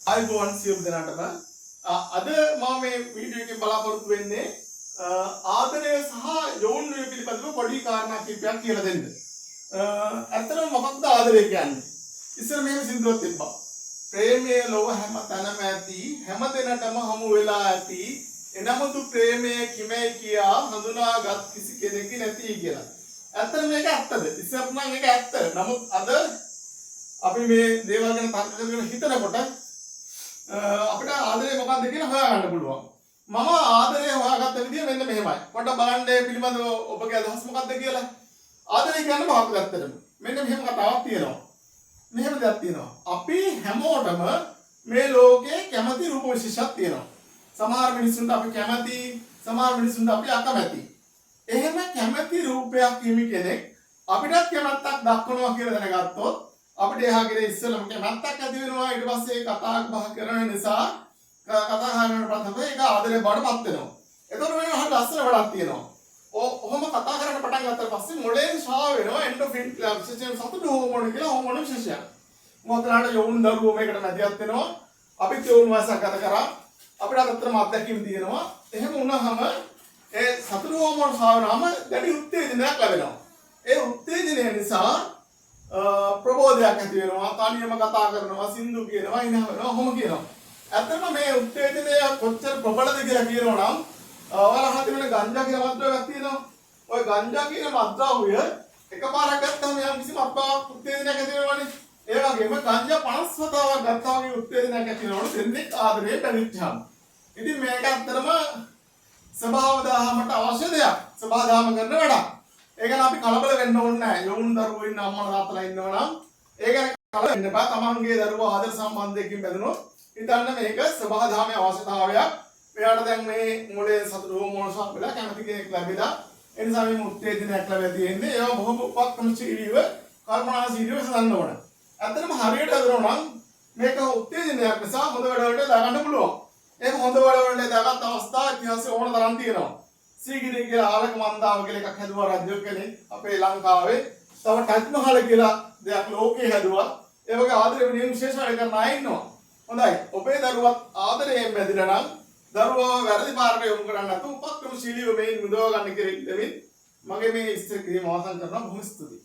ආයුබෝවන් සියලු දෙනාටම. අද මම මේ වීඩියෝ එකෙන් බලාපොරොත්තු වෙන්නේ ආදරය සහ යොවුන් විය පිළිබඳව පොඩි කාරණා කිහිපයක් කියලා දෙන්න. ඇත්තටම මොකක්ද ආදරය කියන්නේ? ඉස්සර මෙහෙම සින්දුවක් තිබ්බා. ප්‍රේමය ලොව හැම තැනම ඇති, හැම දෙනටම හමු වෙලා ඇති. එනමුදු ප්‍රේමය කිමැයි කියා හඳුනාගත් කිසි කෙනෙකු නැති කියලා. ඇත්තටම මේක ඇත්තද? ඉස්සර නම් ඒක ඇත්ත. නමුත් අද අපි මේ දේවල් ගැන තර්ක කරගෙන හිතනකොට අපිට ආදරය මොකක්ද කියලා හොයාගන්න පුළුවන්. මම ආදරය හොයාගත්ත විදිය මෙන්න මෙහෙමයි. පොඩ්ඩක් බලන්න ඒ පිළිබඳව ඔබගේ අදහස් මොකක්ද කියලා. ආදරය කියන්නේ මොකක්ද ඇත්තටම? මෙන්න මෙහෙම කතාවක් තියෙනවා. මෙහෙම දෙයක් තියෙනවා. අපි හැමෝටම මේ ලෝකේ කැමති රූප විශේෂයක් තියෙනවා. සමහර මිනිස්සුන්ට අපි කැමති, සමහර මිනිස්සුන්ට අපි අකමැති. එහෙම කැමති රූපයක් හිමි කෙනෙක් අපිටත් කැමැත්තක් දක්වනවා කියලා දැනගත්තොත් අපිට එහා කෙරේ ඉස්සෙල්ලම කැමැත්තක් ඇති වෙනවා. ඊට පස්සේ ඒ කතා බහ කරන නිසා කතා කරනකොට පස්සේ ඒක ආදරේ බවට පත් වෙනවා. එතකොට වෙන හරි ලස්සන වැඩක් තියෙනවා. ඔහොම කතා කරන්න පටන් ගත්තට පස්සේ මොළයෙන් ශ්‍රාව වෙනවා එන්ඩෝෆින් කියලා විශේෂයෙන් සතුටු හෝමෝන කියලා හෝමෝන විශේෂයක්. මොකද යොවුන් දරුවෝ මේකට මැදිහත් වෙනවා. අපිත් යොවුන් වයසක් ගත කරා. අපිට අතරම අත්දැකීම් තියෙනවා. එහෙම වුණාම ඒ සතුටු හෝමෝන ශ්‍රාව වුණාම දැඩි උත්තේජනයක් ලැබෙනවා. ඒ උත්තේජනය නිසා ප්‍රබෝධයක් ඇති වෙනවා. තනියම කතා කරනවා, සින්දු කියනවා, හිනා වෙනවා, ඔහොම කියනවා. ඇත්තටම මේ උත්තේජනය කොච්චර ප්‍රබලද කියලා කියනවා නම් ඔයාලා අහලා තියෙනවනේ ගංජා කියලා මත්ද්‍රව්‍යයක් තියෙනවා. ඔය ගංජා කියන මත්ද්‍රව්‍ය එකපාරක් ගත්තම යම් කිසි මත්බවක් උත්තේජනයක් ඇති වෙනවනේ. ඒ වගේම ගංජා 50 වතාවක් ගත්තා වගේ උත්තේජනයක් ඇති වෙනවලු දෙන්නෙක් ආදරේ බැඳිච්චාම. ඉතින් මේක ඇත්තටම ස්වභාව දහමට අවශ්‍ය දෙයක්. ස්වභාව දහම කරන වැඩක්. ඒ ගැන අපි කලබල වෙන්න ඕනේ නැහැ. යොවුන් දරුවෝ ඉන්න අම්මලා තාත්තලා ඉන්නවා නම් ඒ ගැන කලබල වෙන්න එපා. තමන්ගේ දරුවා ආදර සම්බන්ධයකින් බැඳුනොත් හිතන්න මේක ස්වභාව දහමේ අවශ්‍යතාවයක්. මෙයාට දැන් මේ මොලේ සතුට හෝමෝන සහ වෙලා කැමති කෙනෙක් ලැබිලා ඒ නිසා මේ උත්තේජනයක් ලැබලා තියෙන්නේ. ඒවා බොහොම උපක්‍රමශීලීව කල්පනාශීලීව විසඳන්න ඕන. ඇත්තටම හරියට හදනවා නම් මේක උත්තේජනයක් නිසා හොඳ වැඩවලට දාගන්න පුළුවන්. ඒක හොඳ වැඩවලට දාගත්ත අවස්ථා ඉතිහාසයේ ඕන තරම් තියෙනවා. සීගිරිය කියලා ආලක මන්දාව කියලා එකක් හැදුවා රජු කෙනෙක් අපේ ලංකාවේ. තව ටජ් මහල කියලා දෙයක් ලෝකේ හැදුවා. ඒ වගේ ආදරය වෙනුවෙන් විශේෂ වැඩ කරන අය ඉන්නවා. හොඳයි. ඔබේ දරුවත් ආදරයෙන් බැඳිලා නම් දරුවව වැරදි පාරට යොමු කරන්න නැතුව උපක්‍රමශීලීව මේන් මුදව ගන්න කියලා ඉල්ලමින් මගේ මේ විස්තර කිරීම අවසන් කරනවා. බොහොම ස්තුතියි.